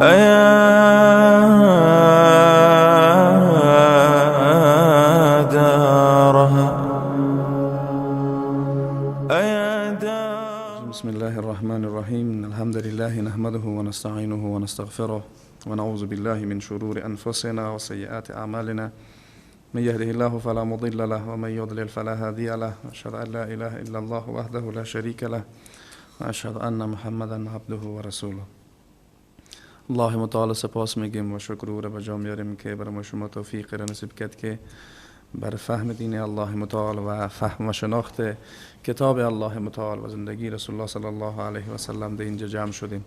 أيا دارها أيا دار. بسم الله الرحمن الرحیم. إن الحمد لله نحمده ونستعینه ونستغفره ونعوذ بالله من شرور أنفسنا وسيئات أعمالنا. من يهده الله فلا مضل له ومن يضلل فلا هادي له. أشهد أن لا إله إلا الله وحده لا شريك له وأشهد أن محمدا عبده ورسوله. الله متعال سپاس میگیم و شکر او را به جا میاریم که برای ما شما توفیق را نصیب کرد که بر فهم دین الله متعال و فهم و شناخت کتاب الله متعال و زندگی رسول الله صلی الله علیه و سلم در اینجا جمع شدیم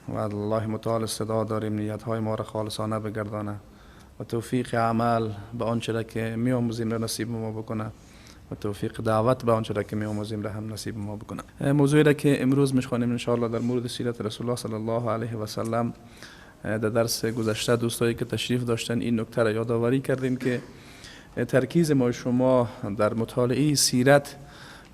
و الله متعال استدعا داریم نیت‌های ما را خالصانه بگردانه و توفیق عمل به آنچه را که میآموزیم را نصیب ما بکنه و توفیق دعوت به آنچه را که میآموزیم را هم نصیب ما بکنه. موضوعی را که امروز میخوانیم انشاءالله در مورد سیرت رسول الله صلی الله علیه و سلم. در درس گذشته دوستایی که تشریف داشتن این نکته را یادآوری کردیم که ترکیز ما شما در مطالعه سیرت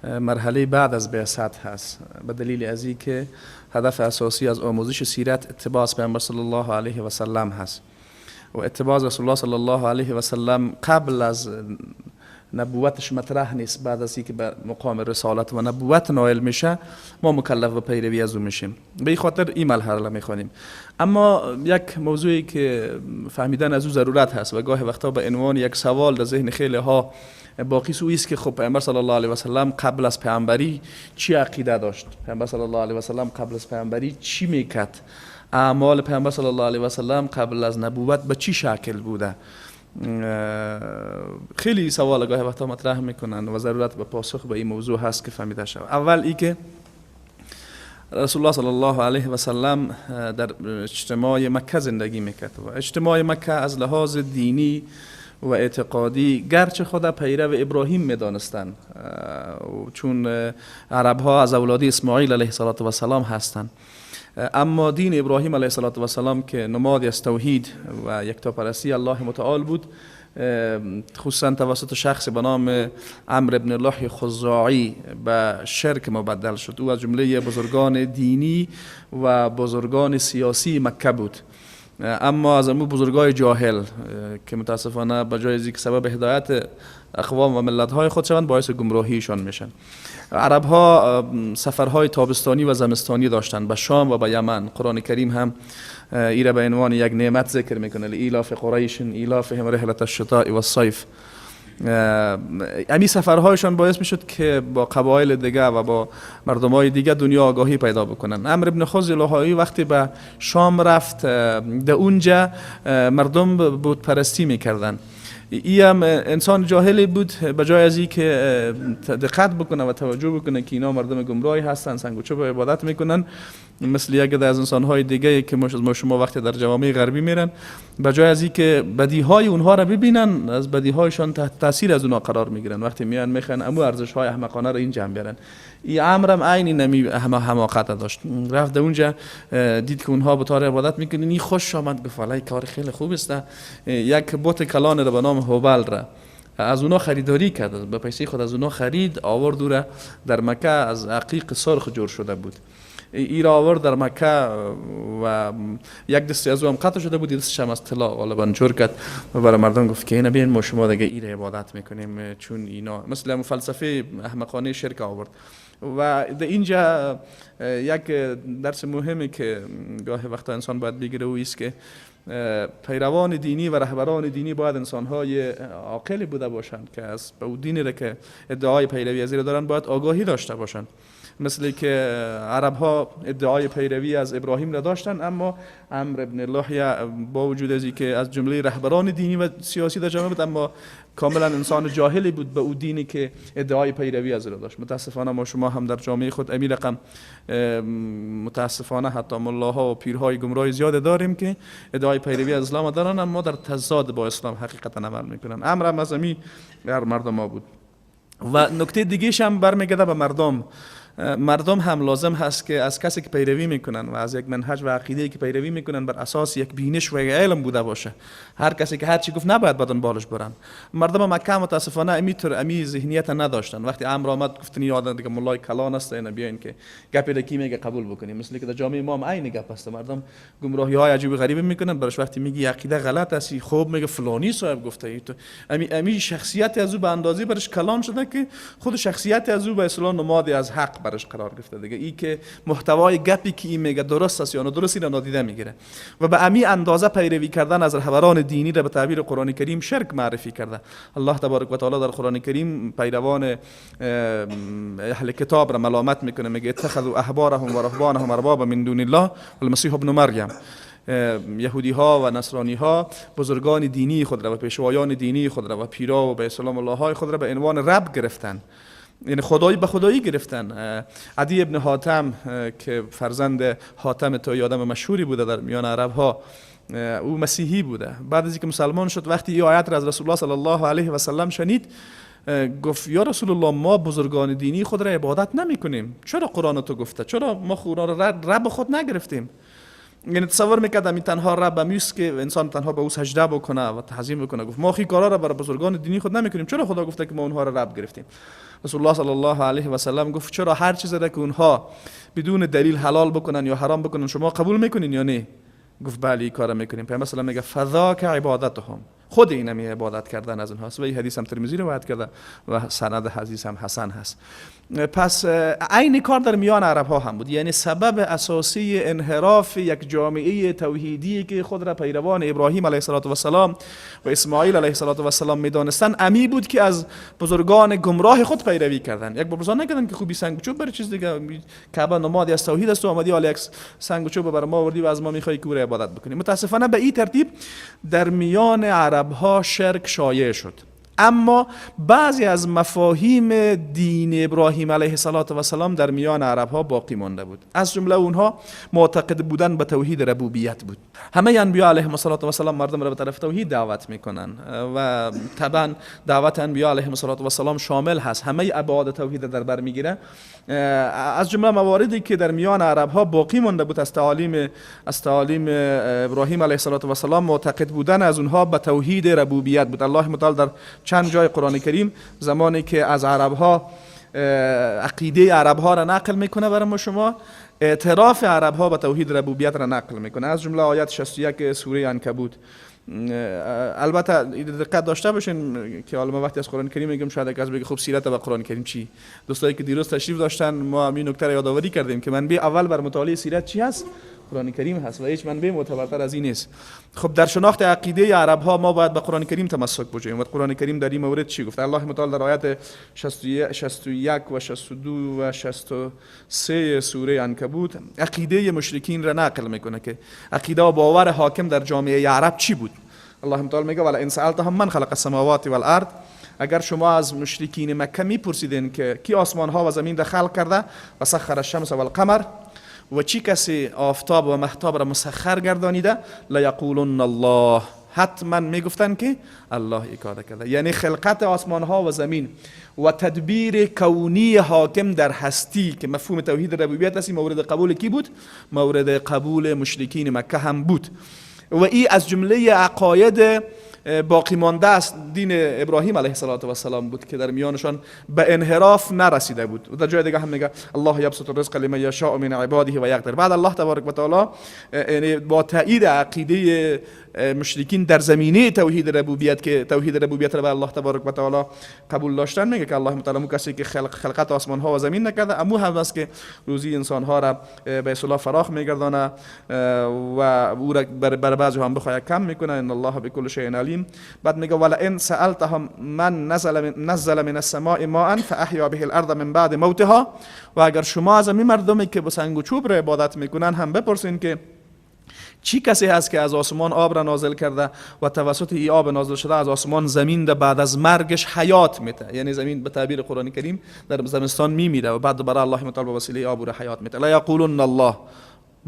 مرحله بعد از بعثت هست، به دلیل از اینکه هدف اساسی از آموزش سیرت اتباع پیامبر صلی الله علیه و سلم هست و اتباع رسول الله صلی الله علیه و سلم قبل از نبوتش مطرح نیست. بعد از اینکه به مقام رسالت و نبوت نائل میشه ما مکلف به پیروی از او میشیم. به این خاطر این مرحله میخوانیم. اما یک موضوعی که فهمیدن از او ضرورت هست و گاه وقتا به عنوان یک سوال در ذهن خیلی ها باقی سوی است که خب پیامبر صلی الله علیه و سلم قبل از پیامبری چی عقیده داشت؟ پیامبر صلی الله علیه و سلم قبل از پیامبری چی میکرد؟ اعمال پیامبر صلی الله علیه و سلم قبل از نبوت به چی شکل بوده؟ خیلی سوال گاهی وقتا مطرح میکنن و ضرورت به پاسخ به این موضوع هست که فهمیده شود. اول ای که رسول الله صلی الله علیه و سلم در اجتماع مکه زندگی میکرد و اجتماع مکه از لحاظ دینی و اعتقادی گرچه خود پیرو ابراهیم میدانستند، چون عرب ها از اولاد اسماعیل علیه السلام هستند، اما دین ابراهیم علیه السلام که نمادی از توحید و یکتاپرستی الله متعال بود، خصوصا توسط شخص به نام عمرو بن لحی خزاعی به شرک مبدل شد. او از جمله بزرگان دینی و بزرگان سیاسی مکه بود، اما از امو بزرگای جاهل که متاسفانه به جای اینکه سبب هدایت اقوام و ملت‌های خود شوند باعث گمراهیشان میشن. عرب ها سفرهای تابستانی و زمستانی داشتند به شام و به یمن. قرآن کریم هم ایره به عنوان یک نعمت ذکر میکنه: لإیلاف قریش ایلافهم رحلة الشتاء والصیف. امی سفرهایشان باعث میشد که با قبایل دیگه و با مردمای دیگه دنیا آگاهی پیدا بکنن. عمرو بن خزاعی وقتی به شام رفت در اونجا مردم بت پرستی میکردن. ای هم انسان جاهلی بود، به جای از اینکه دقت بکنه و توجه بکنه که اینا مردم گمراهی هستن، سنگ و چوب عبادت میکنن، مثل یک از انسان‌های دیگه که ما شما وقتی در جوامع غربی میرن، به جای از اینکه بدیهای اونها را ببینن از بدیهایشان تحت تاثیر از اونها قرار میگیرن. وقتی میان میخوان امو ارزش‌های احمقانه را این جمع بیارن. این امرم عین نمی حماقت داشت. رفت اونجا دید که اونها بت را عبادت میکنن، این خوش آمد، گفت والله کار خیلی خوب است. یک بت کلان را به نام هوبل را از اونا خریداری کرد، به پیسه خود از اونا خرید، آورد او را در مکه از عقیق سرخ جور شده بود. ای را آورد در مکه و یک دستی از او هم قطع شده بود، دستش هم از طلا غالبا جور کرد و برای مردم گفت که اینا بیاین ما شما دیگه ای را عبادت میکنیم، چون اینا مثل فلسفه احمقانه شرک آورد. و در اینجا یک درس مهمی که گاهی وقتا انسان باید بگیره او است که پیروان دینی و رهبران دینی باید انسان‌های عاقلی بوده باشند که از به دینی را که ادعای پیروی از دارن باید آگاهی داشته باشند. مثل که عرب ها ادعای پیروی از ابراهیم را داشتن، اما عمرو بن لحی با وجود از اینکه از جمله رهبران دینی و سیاسی در جامعه بود، اما کاملا انسان جاهلی بود به او دینی که ادعای پیروی از او داشت. متاسفانه ما شما هم در جامعه خود امی رقم متاسفانه حتی ملاها و پیرهای گمراه زیاد داریم که ادعای پیروی از اسلام دارن، اما در تضاد با اسلام حقیقتا عمل میکنن. امر هم از امی در مردم ما بود. و نکته دیگه هم برمیگرده به مردم. مردم هم لازم هست که از کسی که پیروی میکنن و از یک منهج و عقیده که پیروی میکنن بر اساس یک بینش و یک علم بوده باشه. هر کسی که هر چی گفت نباید بدن بالش برن. مردم مکه متاسفانه امی ذهنیت نداشتن. وقتی امر آمد گفتن یادن دیگه مولای کلان است، اینا بیاین که گپی کی میگه قبول بکنیم. مثل که در جامعه ما هم عین گپ است، مردم گمراهی های عجیب غریب میکنن براش. وقتی میگی عقیده غلط است، خوب میگه فلانی صاحب گفته. تو امی شخصیت از او به اندازه برش کلان شده که خود شخصیت از او به اصطلاح نمادی از حق برش قرار گرفته دیگه. ای که محتوای گپی که این میگه درست است یا نه درست، اینو نادیده میگیره و به امی اندازه پیروی کردن از رهبران دینی را به تعبیر قرآن کریم شرک معرفی کرده. الله تبارک و تعالی در قرآن کریم پیروان اهل کتاب را ملامت میکنه، میگه اتخذوا احبارهم و رهبانهم اربابا من دون الله والمسیح ابن مریم. یهودی ها و نصرانی ها بزرگان دینی خود را و پیشوایان دینی خود را و پیرا و به اسلام الله های خود را به عنوان رب گرفتن، یعنی خدایی به خدایی گرفتن. عدی ابن حاتم که فرزند حاتم طایی آدم مشهوری بوده در میان عرب ها، او مسیحی بوده. بعد از اینکه مسلمان شد وقتی این آیت را از رسول الله صلی الله علیه و سلم شنید گفت یا رسول الله ما بزرگان دینی خود را عبادت نمی کنیم، چرا قرآن تو گفته؟ چرا ما قرآن را رب خود نگرفتیم؟ یعنی تصور میکردم این تنها رب همیست که انسان تنها به او سجده بکنه و تعظیم بکنه. گفت ما خی کارا را برای بزرگان دینی خود نمیکنیم، چرا خدا گفته که ما اونها را رب گرفتیم؟ رسول الله صلی الله علیه و سلم گفت چرا هر چیزی را که اونها بدون دلیل حلال بکنن یا حرام بکنن شما قبول میکنین یا نه؟ گفت بله این کارا میکنیم. پیامبر صلی الله علیه و میگه فذاک عبادتهم، خود اینمی عبادت کردن از اونهاست. و این حدیث هم ترمذی روایت کرده و سند حدیث هم حسن هست. پس عین کار در میان عرب ها هم بود. یعنی سبب اساسی انحراف یک جامعه توحیدی که خود را پیروان ابراهیم علیه السلام و اسماعیل علیه السلام میدانستند امی بود که از بزرگان گمراه خود پیروی کردند. یک بزرگان نکردن که خوبی سنگ و چوب برای چیز دیگه، کعبه نمادی از توحید است و آمدی حالا یک سنگ و چوب بر ما آوردی و از ما میخوای که او را عبادت بکنی. متاسفانه به این ترتیب در میان عرب ها شرک شایع شد. اما بعضی از مفاهیم دین ابراهیم علیه السلام در میان عرب ها باقی مانده بود. از جمله اونها معتقد بودن به توحید ربوبیت بود. همه انبیا علیهم السلام مردم را به طرف توحید دعوت میکنن و طبعا دعوت انبیا علیهم السلام شامل هست، همه ابعاد توحید در بر میگیره. از جمله مواردی که در میان عرب ها باقی مانده بود از تعالیم ابراهیم علیه السلام معتقد بودن از اونها به توحید ربوبیت بود. الله متعال در چند جای قرآن کریم زمانی که از عرب ها عقیده عرب ها را نقل میکنه برای ما شما، اعتراف عرب ها به توحید ربوبیت را نقل میکنه. از جمله آیت 61 سوره عنکبوت. البته دقت داشته باشین که حالا ما وقتی از قرآن کریم میگم شاید کسی بگه خب سیرت و قرآن کریم چی؟ دوستایی که دیروز تشریف داشتن ما همین نکته را یادآوری کردیم که منبع اول بر مطالعه سیرت چی هست؟ قرآن کریم هست و هیچ منبع معتبرتر از این نیست. خب در شناخت عقیده عرب ها ما باید به قرآن کریم تمسک بجوییم و قرآن کریم در این مورد چی گفت؟ الله متعال در آیت 61 و 62 و 63 سوره عنکبوت عقیده مشرکین را نقل میکنه که عقیده و باور حاکم در جامعه عرب چی بود. الله متعال میگه ولئن سألتهم من خلق السماوات والارض، اگر شما از مشرکین مکه میپرسیدین که کی آسمان ها و زمین را خلق کرده و سخر الشمس والقمر و چی کسی آفتاب و مهتاب را مسخر گردانیده، لیقولن الله، حتما میگفتن که الله این کار کرده. یعنی خلقت آسمان ها و زمین و تدبیر کونی حاکم در هستی که مفهوم توحید ربوبیت است، مورد قبول کی بود؟ مورد قبول مشرکین مکه هم بود. و این از جمله عقاید باقی مانده است دین ابراهیم علیه السلام بود که در میانشان به انحراف نرسیده بود. و در جای دیگه هم میگه الله یبسط الرزق لمن یشاء من عباده و یقدر. بعد الله تبارک و تعالی یعنی با تایید عقیده مشرکین در زمینه توحید ربوبیت که توحید ربوبیت را به الله تبارک و تعالی قبول داشتن، میگه که الله متعال کسی که خلقت آسمان ها و زمین نکرده امو هم است که روزی انسان ها را به اصطلاح فراخ میگردانه و او را بر بعضی هم بخواه کم میکنه. ان الله بكل شیء علیم. بعد میگه ولئن سألتهم من نزل من السماء ماء فاحیا به الارض من بعد موتها، و اگر شما از این مردمی که با سنگ و چوب را عبادت میکنن هم بپرسین که چی کسی هست که از آسمان آب را نازل کرده و توسط این آب نازل شده از آسمان زمین ده بعد از مرگش حیات میده، یعنی زمین به تعبیر قرآن کریم در زمستان میمیره و بعد دوباره الله متعال به وسیله آب را حیات میده. لا یقولن الله،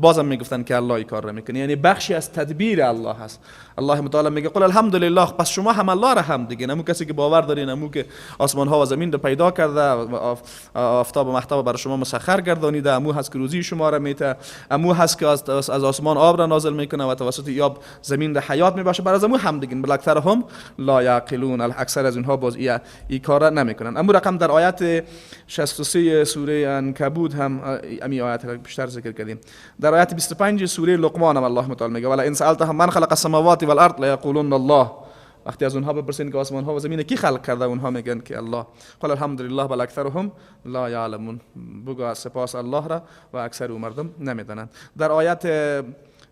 بازم میگفتن که الله این کار را میکنه، یعنی بخشی از تدبیر الله هست. الله متعال میگه قل الحمدلله، پس شما هم الله را هم دیگه، نمو کسی که باور دارین، نمو که آسمان ها و زمین رو پیدا کرده، آفتاب و مهتاب برای شما مسخر گردانیده، امو هست که روزی شما را میته، امو هست که از آسمان آب را نازل میکنه و توسط این آب زمین را حیات میباشه، برای امو هم دیگه. بل اکثرهم لا یعقلون، اکثر از اینها باز این کار را نمیکنن. امو رقم در آیت 63 سوره عنکبوت هم امی آیت را بیشتر ذکر کردیم. در آیت 25 سوره لقمان هم الله متعال میگه ولا ان سالتهم من خلق السماوات والارض لیقولن الله. وقتی از اونها بپرسین که آسمان ها و زمین کی خلق کرده، اونها میگن که الله. قل الحمدلله بل اکثرهم لا یعلمون، بگو سپاس الله را و اکثر مردم نمیدانند. در آیت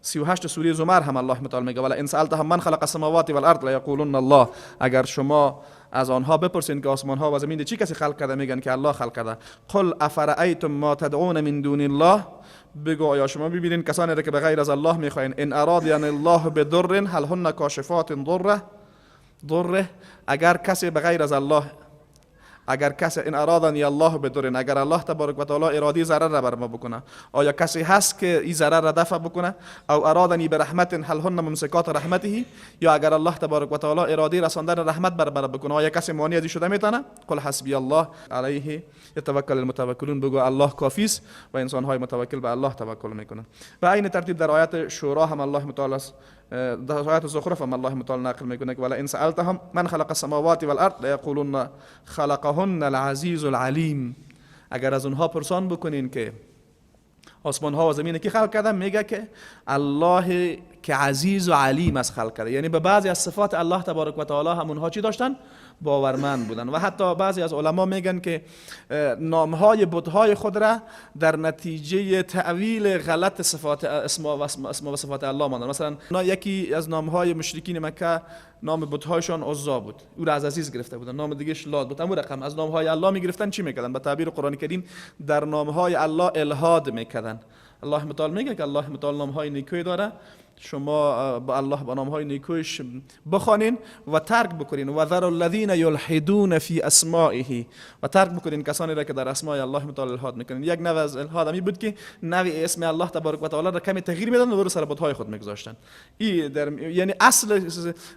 38 سوره زمر هم الله متعال میگه ولا ان سالتهم من خلق السماوات والارض لیقولن الله. اگر شما از آنها بپرسین که آسمان ها و زمین چی کسی خلق کرده، میگن که الله خلق کرده. قل افرأیتم ما تدعون من دون الله، بگو آیا شما ببینین کسانی را که به غیر از الله میخواین. ان ارادین الله بضر هل هن کاشفات ضره، اگر کسی به غیر از الله، اگر کسی ان ارادنی الله بضر، اگر الله تبارک و تعالی ارادی ضرر را بر ما بکنه، آیا کسی هست که این ضرر را دفع بکنه؟ او ارادنی برحمت هل هن ممسکات رحمته، یا اگر الله تبارک و تعالی ارادی رساندن رحمت بر ما بکنه، آیا کسی مانع از شده میتونه؟ قل حسبی الله علیه یتوکل المتوکلون، بگو الله کافی است و انسان های متوکل به الله توکل میکنن. به عین ترتیب در آیت شورا هم الله متعال است، در آیت زخرف هم الله متعال نقل میکنه که ولئن سألتهم من خلق السماوات والارض لیقولن خلقهن العزیز العلیم. اگر از اونها پرسان بکنین که آسمان ها و زمین کی خلق کرده، میگه که الله که عزیز و علیم از خلق کرده. یعنی به بعضی از صفات الله تبارک و تعالی هم اونها چی داشتن؟ باورمند بودن. و حتی بعضی از علما میگن که نامهای بتهای خود را در نتیجه تأویل غلط صفات اسما و صفات الله ماندن. مثلا یکی از نامهای مشرکین مکه نام بتهایشان عزا بود، او را از عزیز گرفته بودن. نام دیگهش لات بود. امو رقم از نامهای الله میگرفتن، چی میکردن؟ به تعبیر قرآن کریم در نامهای الله الحاد میکردن. الله متعال میگه که الله متعال نامهای نیکوی داره، شما با الله با نامهای نیکویش بخوانین و ترک بکنین. و ذر الذین یلحدون فی اسمائه، و ترک بکنین کسانی را که در اسمای الله متعال الحاد میکنین. یک نوع از الحاد همی بود که نوع اسم الله تبارک و تعالی را کمی تغییر میدادن و رو سر بت‌های خود میگذاشتن. یعنی اصل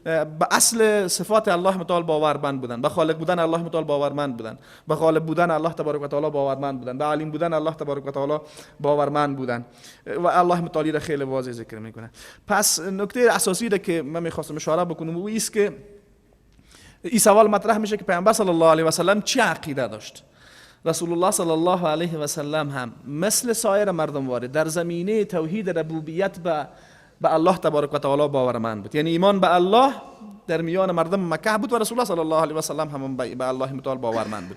به اصل صفات الله متعال باورمند بودن، به خالق بودن الله متعال باورمند بودن، به غالب بودن الله تبارک و تعالی باورمند بودن، به علیم بودن الله تبارک و تعالی باورمند بودن و الله متعالی را خیلی واضح ذکر میکنه. پس نکته اساسی ده که من میخواستم اشاره بکنم او است که این سوال مطرح میشه که پیامبر صلی الله علیه و سلم چه عقیده داشت؟ رسول الله صلی الله علیه و سلم هم مثل سایر مردم وارد در زمینه توحید ربوبیت به الله تبارک و تعالی باورمند بود. یعنی ایمان به الله در میان مردم مکه بود و رسول الله صلی الله علیه و سلم هم به الله متعال باورمند بود.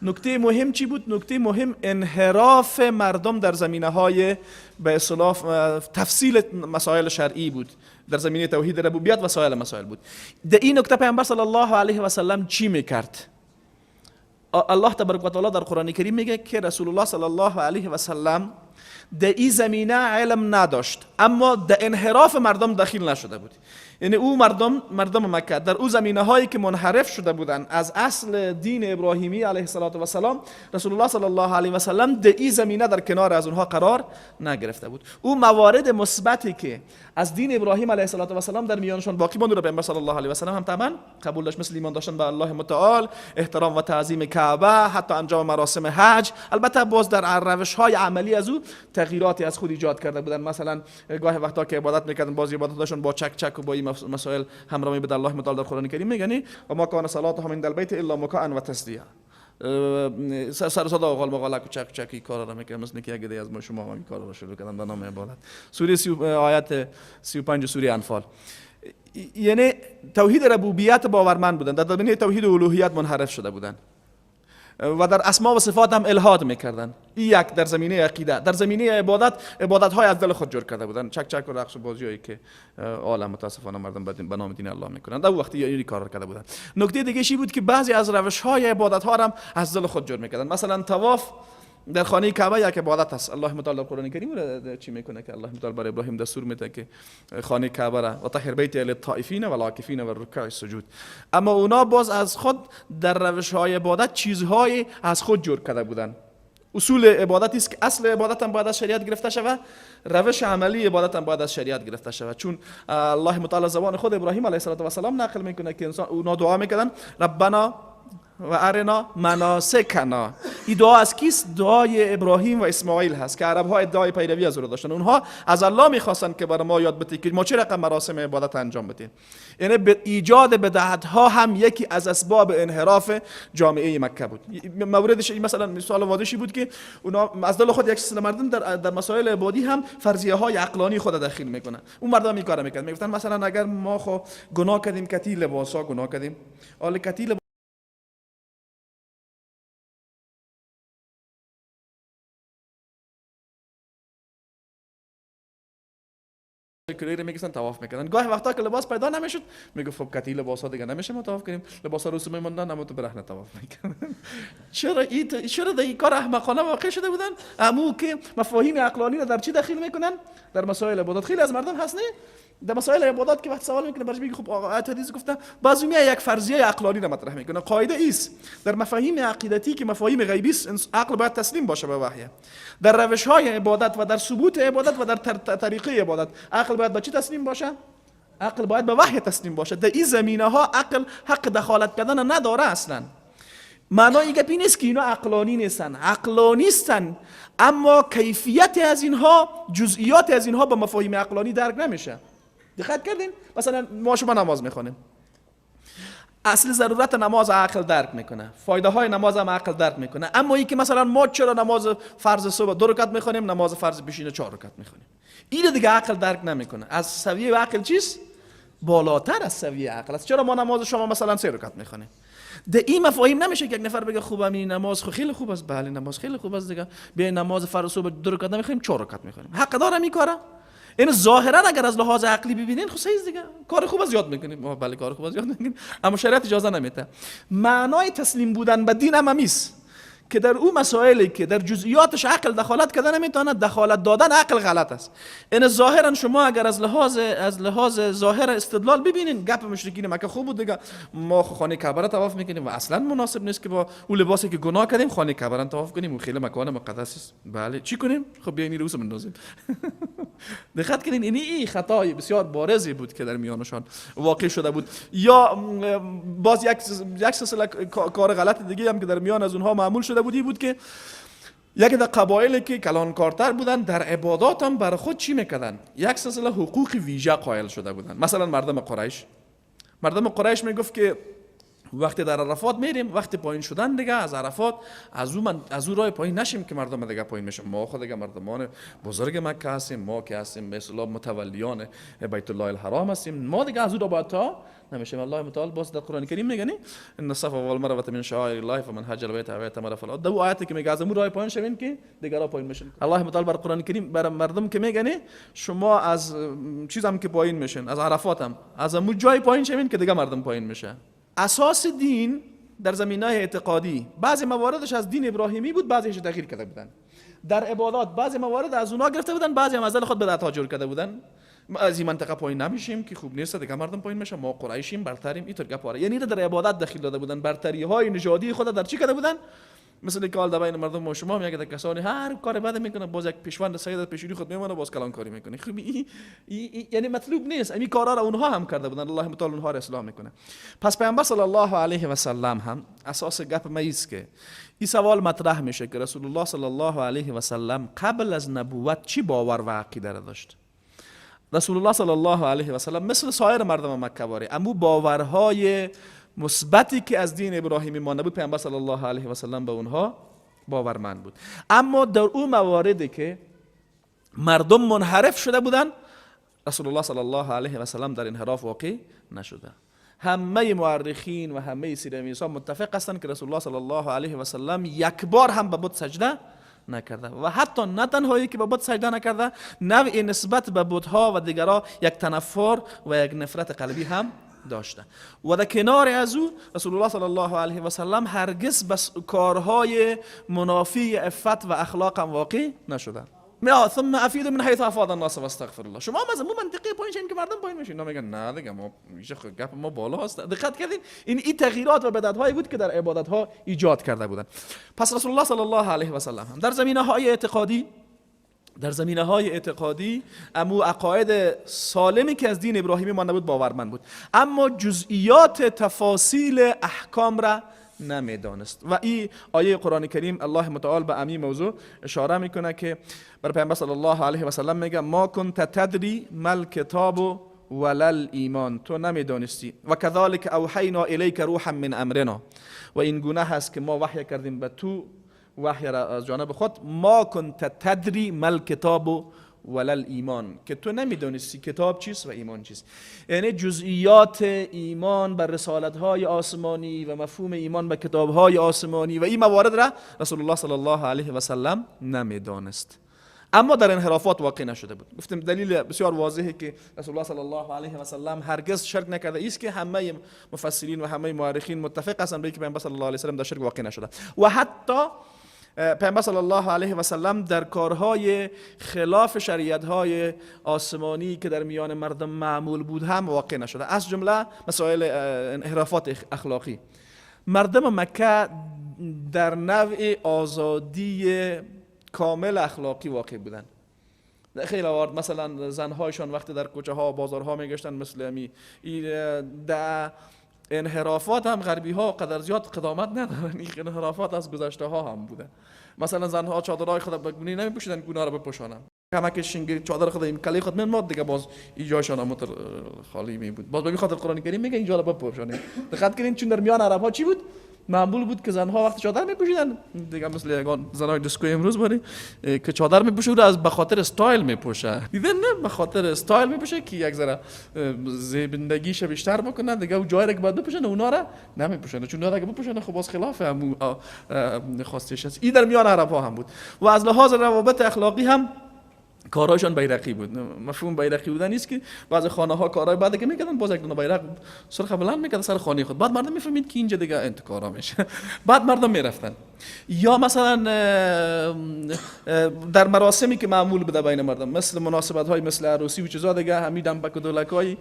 نکته مهم چی بود؟ نکته مهم انحراف مردم در زمینه های به اصطلاح تفصیل مسائل شرعی بود، در زمینه توحید ربوبیت و سایر مسائل بود. در این نکته پیامبر صلی الله علیه و سلم چی میکرد؟ الله تبارک و تعالی در قرآن کریم میگه که رسول الله صلی الله علیه و سلم در این زمینه علم نداشت، اما در انحراف مردم دخیل نشده بود. یعنی او مردم مکه در او زمینه هایی که منحرف شده بودند از اصل دین ابراهیمی علیه السلام، رسول الله صلی الله علیه و سلم در این زمینه در کنار از اونها قرار نگرفته بود. او موارد مثبتی که از دین ابراهیم علیه السلام در میانشان باقی ماند رو پیامبر صلی الله علیه و سلم هم طبعا قبول داشت، مثل ایمان داشتن به الله متعال، احترام و تعظیم کعبه، حتی انجام مراسم حج. البته باز در روش های عملی از او تغییراتی از خود ایجاد کرده بودند. مثلا گاهی وقتا که عبادت میکردن باز عبادتشون با چک چک و با این مسائل همراه می بود. الله متعال در قرآن کریم میگه و ما کان صلاتهم عند البیت الا مکاء و تسدیه. سر صدا و غال و چک چکی کارا را میکنه، مثل که یک از ما شما هم این کارا را شروع کردن به نام عبادت. سوره آیت 35 سوره انفال. یعنی توحید ربوبیت باورمند بودن، در زمینه توحید الوهیت منحرف شده بودن و در اسما و صفات هم الحاد میکردن. این یک در زمینه عقیده. در زمینه عبادت، عبادت های از دل خود جور کرده بودن، چک چک و رقص و بازی که عالم متاسفانه مردم به نام دین الله میکنن. در وقتی این کار کرده بودن. نکته دیگه چی بود که بعضی از روش های عبادت ها هم از دل خود جور میکردن. مثلا طواف در خانه کعبه یک عبادت است. الله متعال در قرآن کریم را چی میکنه که الله متعال برای ابراهیم دستور میده که خانه کعبه را و طهر بیت للطائفین والعاکفین والرکع السجود. اما اونا باز از خود در روش های عبادت چیزهای از خود جور کرده بودن. اصول عبادت است که اصل عبادت هم باید از شریعت گرفته شود، روش عملی عبادت هم باید از شریعت گرفته شود. چون الله متعال زبان خود ابراهیم علیه السلام نقل میکنه که انسان اونا دعا میکردن ربنا و ارنا مناسکنا. این دعا از کیست؟ دعای ابراهیم و اسماعیل هست که عرب ها ادعای پیروی از او را داشتن. اونها از الله میخواستن که برای ما یاد بده که ما چه رقم مراسم عبادت انجام بدیم. یعنی به ایجاد بدعت ها هم یکی از اسباب انحراف جامعه مکه بود. موردش مثلا مثال واضحی بود که اونا از دل خود یک سلسله مردم در مسائل عبادی هم فرضیه های عقلانی خود دخیل میکنن. اون مردم این کارو میکردن، میگفتن مثلا اگر ما خو گناه کردیم کتی لباسا گناه کردیم، حالا کتی کلی میگفتن طواف میکردن. گاهی وقتا که لباس پیدا نمیشد میگفت خب کتی لباسا دیگه نمیشه ما طواف کنیم، لباسا رو میموندن اما تو برهنه طواف میکردن. چرا در این کار احمقانه واقع شده بودن؟ امو که مفاهیم عقلانی رو در چی دخیل میکنن؟ در مسائل عبادت. خیلی از مردم هست نه در مسائل عبادات که وقت سوال میکنه برش میگه خب آقا آیت حدیث گفتن، بعضی میای یک فرضیه عقلانی رو مطرح میکنه. قاعده ایست در مفاهیم عقیدتی که مفاهیم غیبی است، عقل باید تسلیم باشه به وحی. در روش های عبادت و در ثبوت عبادت و در طریقه عبادت عقل باید به چی تسلیم باشه؟ عقل باید به وحی تسلیم باشه. در این زمینه ها عقل حق دخالت کردن نداره اصلا. معنای این گپی نیست که اینا عقلانی نیستن، عقلانی هستن، اما کیفیت از اینها، جزئیات از اینها با مفاهیم عقلانی درک نمیشه. دقت کردین؟ مثلا ما شما نماز میخوانیم، اصل ضرورت نماز عقل درک میکنه، فایده های نماز هم عقل درک میکنه، اما این که مثلا ما چرا نماز فرض صبح 2 رکعت میخوانیم، نماز فرض پیشین 4 رکعت میخوانیم، این دیگه عقل درک نمیکنه. از سویه عقل چیست؟ بالاتر از سویه عقل است. چرا ما نماز شما مثلا 3 رکعت میخوانیم؟ ده این مفاهیم نمیشه که یک نفر بگه خوب این نماز خیلی خوب است، بله نماز خیلی خوب است دیگه، بیا نماز فرض صبح 2 رکعت نمیخوانیم 4 رکعت میخوانیم. حق دارم این کارا؟ این ظاهرا اگر از لحاظ عقلی ببینین خب صحیح دیگه، کار خوب از یاد میکنیم، ما بله کار خوب از یاد میکنیم، اما شریعت اجازه نمیده. معنای تسلیم بودن به دین هم همیست که در او مسائلی که در جزئیاتش عقل دخالت کرده نمیتونه، دخالت دادن عقل غلط است. این ظاهرا شما اگر از لحاظ ظاهر استدلال ببینین گپ مشرکین مکه خوب بود دیگه، ما خانه کعبه را طواف میکنیم و اصلا مناسب نیست که با او لباسی که گناه کردیم خانه کعبه را طواف کنیم، و خیلی مکان مقدس است، بله چی کنیم؟ خب بیاین این روز بندازیم. دقت کنین، این خطای بسیار بارزی بود که در میانشان واقع شده بود. یا باز یک سلسله کار غلط دیگه هم که در میان از اونها معمول شده بود بود که یکی در قبایلی که کلانکارتر بودن در عبادات هم بر خود چی میکردن؟ یک سلسله حقوق ویژه قائل شده بودن. مثلا مردم قریش میگفت که وقتی در عرفات میریم، وقتی پایین شدن دیگه از عرفات از او راه پایین نشیم که مردم دیگه پایین میشن، ما خود دیگه مردمان بزرگ مکه هستیم، ما که هستیم به اصطلاح متولیان بیت الله الحرام هستیم، ما دیگه از او راه باید تا نمیشیم. الله متعال باز در قرآن کریم میگه ان الصفا والمروه من شعائر الله فمن حج البيت او اعتمر فلا، دو آیاتی که میگه از اون راه پایین شوین که دیگه راه پایین میشن. الله متعال بر قرآن کریم بر مردم که میگه شما از چیزم که پایین میشن، از عرفات هم از اون جای پایین شوین که دیگه مردم پایین میشه. اساس دین در زمینه اعتقادی بعضی مواردش از دین ابراهیمی بود، بعضیش تغییر کرده بودن. در عبادات بعضی موارد از اونا گرفته بودن، بعضی هم از دل خود بدعت ها جور کرده بودن. از این منطقه پایین نمیشیم که خوب نیست دیگه مردم پایین میشن، ما قریشیم برتریم، اینطور گپ آره. یعنی در عبادت دخیل داده بودن، برتری های نژادی خود در چی کرده بودن؟ مثل که حال در بین مردم ما شما میگه کسانی هر کار بد میکنه، باز یک پیشوند سید پیشونی خود میمونه، باز کلان کاری میکنه. خب یعنی مطلوب نیست. این کارا را اونها هم کرده بودن، الله متعال اونها را اصلاح میکنه. پس پیامبر صلی الله علیه و سلم هم اساس گپ ما است که این سوال مطرح میشه که رسول الله صلی الله علیه و سلم قبل از نبوت چی باور و عقیده را داشت؟ رسول الله صلی الله علیه و سلم مثل سایر مردم مکه واری امو باورهای مثبتی که از دین ابراهیمی مانده بود پیامبر صلی الله علیه و سلم به اونها باورمند بود. اما در اون مواردی که مردم منحرف شده بودن رسول الله صلی الله علیه و سلم در انحراف واقع نشده. همه مورخین و همه سیره‌نویسان متفق هستند که رسول الله صلی الله علیه و سلم یک بار هم به بت سجده نکرده و حتی نه تنهایی که به بت سجده نکرده، نوع نسبت به بت‌ها و دیگرها یک تنفر و یک نفرت قلبی هم داشته. و در کنار از او رسول الله صلی الله علیه و سلم هرگز به کارهای منافی عفت و اخلاق هم واقع نشده. ثم افیضوا من حیث افاض الناس واستغفر الله. شما از مو منطقه پایین شین که مردم پایین میشین، اینا میگن نه دیگه ما میشه گپ ما بالا هست. دقت کردین؟ این تغییرات و بدعت هایی بود که در عبادت ها ایجاد کرده بودن. پس رسول الله صلی الله علیه و سلم هم در زمینه های اعتقادی، در زمینه های اعتقادی امو عقاید سالمی که از دین ابراهیمی مانده بود باورمند بود، اما جزئیات تفاصیل احکام را نمیدانست. و این آیه قرآن کریم الله متعال به امی موضوع اشاره میکنه که بر پیامبر صلی الله علیه و سلم میگه ما کنت تدری ما الکتاب ولا الایمان، تو نمیدانستی. و کذالک اوحینا الیک روحا من امرنا، و این گونه هست که ما وحی کردیم به تو، وحی را از جانب خود. ما کنت تدری ما الکتاب ولا الایمان، که تو نمیدونستی کتاب چیست و ایمان چیست. یعنی جزئیات ایمان بر رسالت‌های آسمانی و مفهوم ایمان به کتاب‌های آسمانی و این موارد را رسول الله صلی الله علیه و سلم نمیدانست، اما در انحرافات واقع نشده بود. گفتیم دلیل بسیار واضحه که رسول الله صلی الله علیه و سلم هرگز شرک نکرده است که همه مفسرین و همه مورخین متفق هستند به اینکه پیامبر صلی الله علیه و سلم در شرک واقع نشده. و حتی پیامبر صلی الله علیه و سلم در کارهای خلاف شریعت‌های آسمانی که در میان مردم معمول بود هم واقع نشده، از جمله مسائل انحرافات اخلاقی. مردم مکه در نوع آزادی کامل اخلاقی واقع بودند. خیلی وارد مثلا زنهایشان وقتی در کوچه ها و بازارها میگشتن مثل امی در انحرافات هم غربی ها قدر زیاد قدامت ندارن، این انحرافات از گذشته ها هم بوده. مثلا زنها چادرهای خود به گونه نمیپوشیدن گونه را بپوشانن، کمک شنگ چادر خود این کلی خود من ماد دیگه باز اینجاشان هم خالی می بود. باز به خاطر قرآن کریم میگه اینجا را بپوشانید. دقت کنین چون در میان عرب ها چی بود؟ معمول بود که زنها وقتی چادر میپوشیدن دیگه مثل یگان زنای دیسکو امروز باری که چادر میپوشه از به خاطر استایل میپوشه، دیدن نه به خاطر استایل میپوشه که یک ذره زیبندگیش بیشتر بکنه دیگه، او جایی که باید بپوشن اونا را نمیپوشن، چون اونا را که بپوشن خب باز خلاف همون خواستش است. این در میان عرب ها هم بود و از لحاظ روابط اخلاقی هم کارهایشان بیرقی بود. مفهوم بیرقی بودن نیست که بعض خانه ها کارهای بعد که میکردن باز یک دونه بیرق سرخ بلند میکردن سر خانه خود، بعد مردم میفهمید که اینجا دیگه انتکارا میشه، بعد مردم میرفتن. یا مثلا در مراسمی که معمول بوده بین مردم مثل مناسبت های مثل عروسی و چیزا دیگه، همین دمبک و دولک های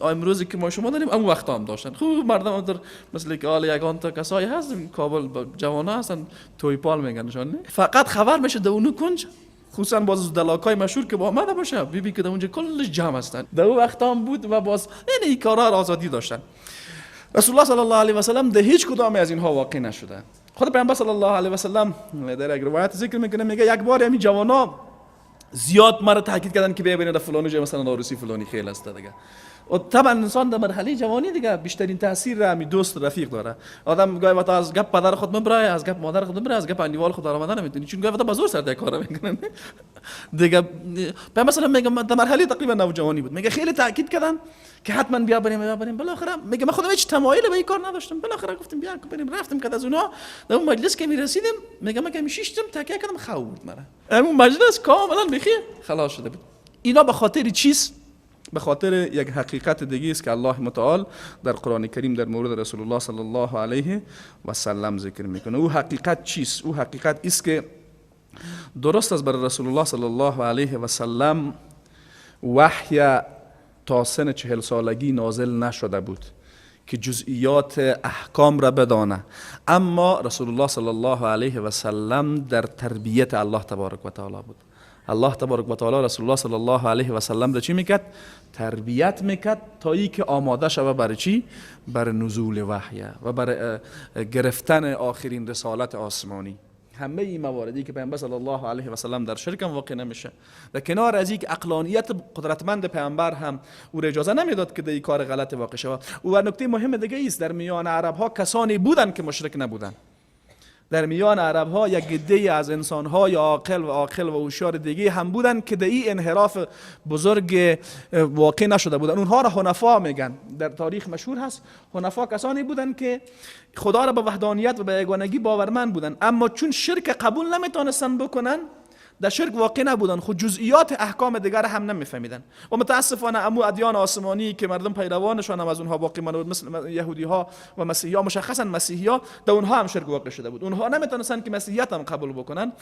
امروزی که ما شما داریم اون وقت هم داشتن. خوب مردم در مثل که حال یگان تا کسایی هست کابل جوانا هستن تویپال میگنشان، فقط خبر میشه در اونو کنج، خصوصا باز دلاکای مشهور که با آمده باشه بی بی که در اونجا کلش جمع هستن. در اون وقت هم بود و باز این کارا را آزادی داشتن. رسول الله صلی الله علیه و سلم در هیچ کدام از اینها واقع نشده. خود پیامبر صلی الله علیه و سلم در یک روایت ذکر میکنه، میگه یک بار همین جوانا زیاد مرا تاکید کردن که ببینید در فلانی جای مثلا عروسی فلانی خیلی است دیگه. و طبعا انسان در مرحله جوانی دیگه بیشترین تاثیر را همی دوست رفیق داره. آدم گاهی وقتا از گپ پدر خود مبره، از گپ مادر خود مبره، از گپ اندیوال خود آمدن نمیتونی، چون گاهی وقتا به زور سر ده کار میکنن دیگه. مثلا میگم در مرحله تقریبا نوجوانی بود، میگه خیلی تاکید کردن که حتما بیا بریم بیا بریم. بالاخره میگه من خودم هیچ تمایل به این کار نداشتم، بالاخره گفتیم بیا بریم. رفتیم که از اونها در اون مجلس که میرسیدیم میگه من که میشیشتم تکیه کردم خواب بود مرا، اون مجلس کاملا بیخی خلاص شده بود. اینا به خاطر چیز؟ به خاطر یک حقیقت دیگه است که الله متعال در قرآن کریم در مورد رسول الله صلی الله علیه و سلم ذکر میکنه. او حقیقت چیست؟ او حقیقت است که درست است بر رسول الله صلی الله علیه و سلم وحی تا سن 40 سالگی نازل نشده بود که جزئیات احکام را بدانه، اما رسول الله صلی الله علیه و سلم در تربیت الله تبارک و تعالی بود. الله تبارک و تعالی رسول الله صلی الله علیه و سلم را چی میکرد؟ تربیت میکرد تا ای که آماده شود برای چی؟ برای نزول وحی و برای گرفتن آخرین رسالت آسمانی. همه این مواردی که پیامبر صلی الله علیه و سلم در شرک هم واقع نمیشه، در کنار از اینکه عقلانیت قدرتمند پیامبر هم او را اجازه نمیداد که در این کار غلط واقع شود. و نکته مهم دیگه است، در میان عرب ها کسانی بودند که مشرک نبودند. در میان عرب ها یک عده از انسان های عاقل و هوشیار دیگه هم بودند که در این انحراف بزرگ واقع نشده بودند. اونها را حنفا میگن، در تاریخ مشهور هست. حنفا کسانی بودند که خدا را به وحدانیت و به یگانگی باورمند بودند، اما چون شرک قبول نمیتونستن بکنن، در شرک واقع نبودن، خود جزئیات احکام دیگر هم نمیفهمیدن و متاسفانه امو ادیان آسمانی که مردم پیروانشان هم از اونها باقی مانده بود، مثل یهودی ها و مسیحی ها، مشخصا مسیحی ها، در اونها هم شرک واقع شده بود. اونها نمیتونستن که مسیحیت هم قبول بکنن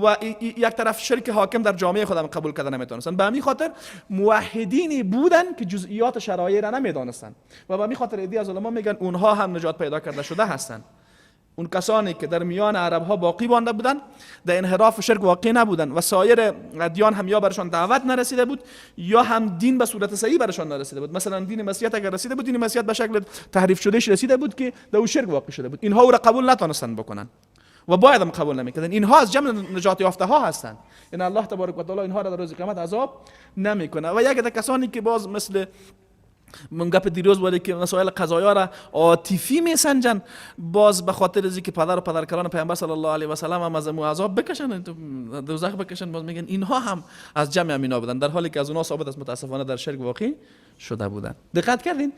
و یک طرف شرک حاکم در جامعه خودم قبول کردن نمیتونستن. به همین خاطر موحدینی بودن که جزئیات شرایع را نمیدانستن و به همین خاطر عده‌ای از علما میگن اونها هم نجات پیدا کرده شده هستند. اون کسانی که در میان عرب ها باقی مانده بودن در انحراف شرک واقع نبودن و سایر ادیان هم یا برشان دعوت نرسیده بود یا هم دین به صورت صحیح برشان نرسیده بود. مثلا دین مسیحیت اگر رسیده بود، دین مسیحیت به شکل تحریف شدهش رسیده بود که در او شرک واقع شده بود. اینها او را قبول نتونستن بکنن و باید هم قبول نمیکردن. اینها از جمع نجات یافته ها هستند. این الله تبارک و تعالی اینها را در روز قیامت عذاب نمیکنه. و یک عده کسانی که باز مثل من گپ دیروز بوده که مسائل قضایا را عاطفی میسنجن، باز به خاطر از اینکه پدر و پدرکلان پیامبر صلی الله علیه و سلم هم از امو عذاب بکشن، دوزخ بکشن، باز میگن اینها هم از جمع امینا بودن، در حالی که از اونها ثابت است متاسفانه در شرک واقع شده بودن. دقت کردین؟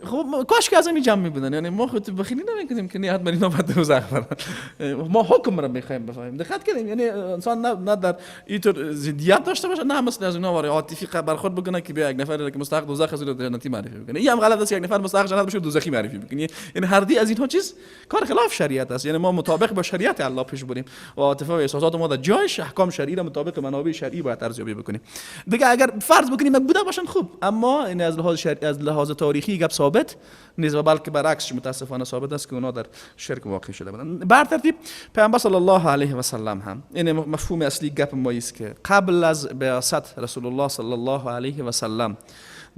خب کاش که از همین جمع بودن، یعنی ما خود بخیلی نمیکنیم که نه حتما اینا باید دوزخ برن، ما حکم را میخوایم بفهمیم. دقت کردیم؟ یعنی انسان نه در اینطور ضدیت داشته باشه، نه مثل از اینا واری عاطفی برخورد بکنه که بیا یک نفر که مستحق دوزخ از جنتی معرفی بکنه. این هم غلط است، یک نفر مستحق جنت باشه دوزخی معرفی بکنه. یعنی هر دی از اینها چیز کار خلاف شریعت است. یعنی ما مطابق با شریعت الله پیش بریم و عاطفه و احساسات ما در جایش، احکام شرعی را مطابق منابع شرعی باید ارزیابی بکنیم. دیگه اگر فرض بکنیم بوده باشن خوب، اما این از لحاظ شرعی، از لحاظ تاریخی گپ ثابت نیست و بلکه برعکس متاسفانه ثابت است که اونا در شرک واقع شده بودند. بر ترتیب پیامبر صلی الله علیه و سلم هم این مفهوم اصلی گپ ما است که قبل از بعثت رسول الله صلی الله علیه و سلم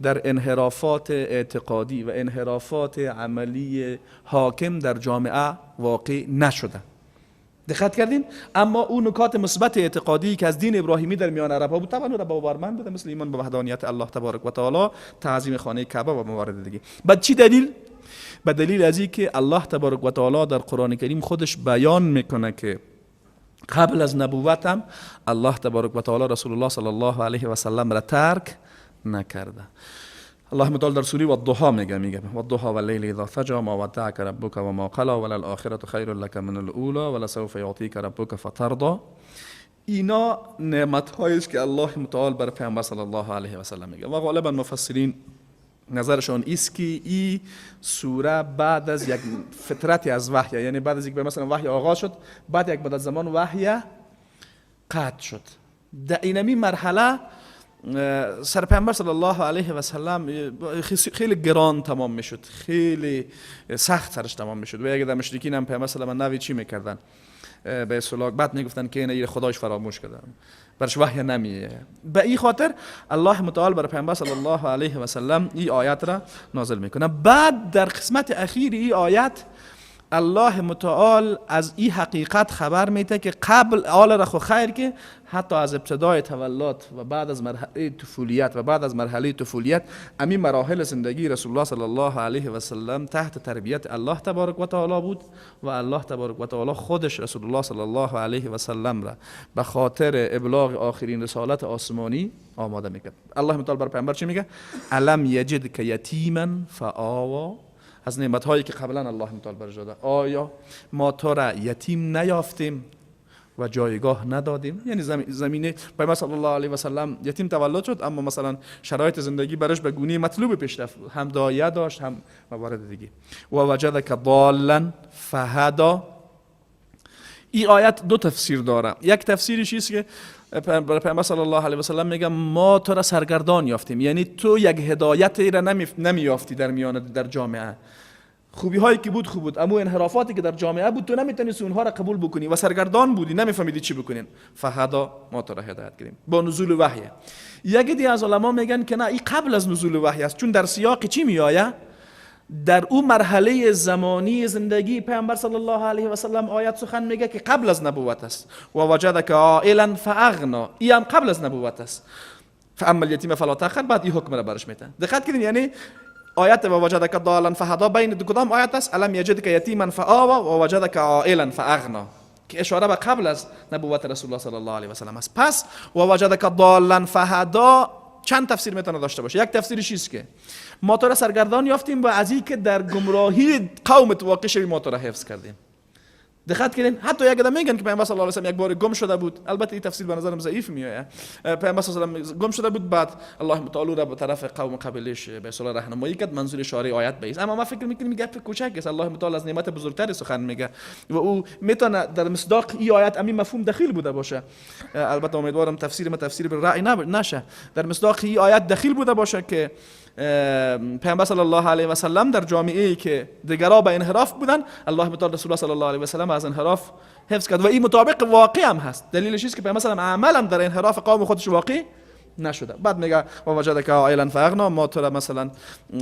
در انحرافات اعتقادی و انحرافات عملی حاکم در جامعه واقع نشده. دقت کردین؟ اما اون نکات مثبت اعتقادی که از دین ابراهیمی در میان عرب‌ها بود طبعا اون باورمند بوده، مثل ایمان به وحدانیت الله تبارک و تعالی، تعظیم خانه کعبه و موارد دیگه. بعد چی دلیل؟ به دلیل از اینکه الله تبارک و تعالی در قرآن کریم خودش بیان میکنه که قبل از نبوت هم الله تبارک و تعالی رسول الله صلی الله علیه و سلم را ترک نکرده. الله متعال در سوره والضحى میگه والضحى واللیل اذا سجى ما ودعك ربك وما قلى وللآخرة خیر لك من الاولى ولسوف يعطيك ربك فترضى. اینا نعمت هایی است که الله متعال بر پیامبر صلی الله علیه و سلم میگه و غالبا مفسرین نظرشان ایست که این سوره بعد از یک فترتی از وحی، یعنی بعد از اینکه مثلا وحی آغاز شد، بعد یک مدت زمان وحی قطع شد، در اینمی مرحله سر پیامبر صلی الله علیه و سلم خیلی گران تمام میشد، خیلی سخت سرش تمام میشد و یک در مشرکین هم پیامبر صلی الله علیه و چی میکردن به اصطلاح بعد میگفتن که اینه خدایش فراموش کردن، برش وحی نمیه. به این خاطر الله متعال بر پیامبر صلی الله علیه و سلم این آیت را نازل میکنه. بعد در قسمت اخیر این آیت الله متعال از این حقیقت خبر میده که قبل آل را خو خیر که حتی از ابتدای تولد و بعد از مرحله طفولیت و بعد از مرحله طفولیت امی مراحل زندگی رسول الله صلی الله علیه و سلم تحت تربیت الله تبارک و تعالی بود و الله تبارک و تعالی خودش رسول الله صلی الله علیه و سلم را به خاطر ابلاغ آخرین رسالت آسمانی آماده میکرد. الله متعال بر پیامبر چی میگه؟ الم یجدک یتیما فآوا. از نعمت هایی که قبلا الله متعال برش داده، آیا ما تو را یتیم نیافتیم و جایگاه ندادیم؟ یعنی زمینه پیامبر صلی الله علیه و سلم یتیم تولد شد، اما مثلا شرایط زندگی برش به گونه مطلوب پیش رفت، هم دایه داشت هم موارد دیگه. و وجدک ضالا فهدا. این آیت دو تفسیر داره. یک تفسیرش است که پیامبر صلی الله علیه و سلم میگه ما تو را سرگردان یافتیم، یعنی تو یک هدایتی را نمییافتی در میان در جامعه. خوبی هایی که بود خوب بود، اما انحرافاتی که در جامعه بود تو نمیتونستی اونها را قبول بکنی و سرگردان بودی، نمیفهمیدی چی بکنین. فهدا، ما تو را هدایت کردیم با نزول وحی. یک دی از علما میگن که نه، این قبل از نزول وحی است، چون در سیاق چی میآید؟ در او مرحله زمانی زندگی پیامبر صلی الله علیه و سلم آیت سخن میگه که قبل از نبوت است. و وجدک عائلا فاغنا، این هم قبل از نبوت است. فاما الیتیم فلا تقهر، بعد این حکم را برش میده. دقت کردین؟ یعنی آیت و وجدک ضالا فهدا بین دو کدام آیت است؟ الم یجدک یتیما فآوا و وجدک عائلا فاغنا، که اشاره به قبل از نبوت رسول الله صلی الله علیه و سلم است. پس و وجدک ضالا فهدا چند تفسیر میتونه داشته باشه. یک تفسیرش است که ما تو را سرگردان یافتیم و از اینکه در گمراهی قومت واقع شوی ما تو را حفظ کردیم. دقت کردین؟ حتی یک عده میگن که پیامبر صلی الله علیه و سلم یک بار گم شده بود، البته این تفسیر به نظرم ضعیف میآید. پیامبر صلی الله علیه و سلم گم شده بود، بعد الله متعال را به طرف قوم قبیلش به اصطلاح راهنمایی کرد، منظور اشاره آیت به است. اما ما فکر میکنیم گپ کوچک است، الله متعال از نعمت بزرگتری سخن میگه و او میتونه در مصداق این آیت همین مفهوم دخیل بوده باشه. البته امیدوارم تفسیر ما تفسیر به رأی نشه، در مصداق این آیت دخیل بوده باشه که پیامبر صلی الله علیه و سلم در جامعه ای که دیگرا به انحراف بودن، الله متعال رسول الله صلی الله علیه و سلم از انحراف حفظ کرد و این مطابق واقع هم هست. دلیلش است که پیامبر صلی الله علیه و عملا در انحراف قوم خودش واقع نشده. بعد میگه و وجدک عائلا فاغنا، ما تو را مثلا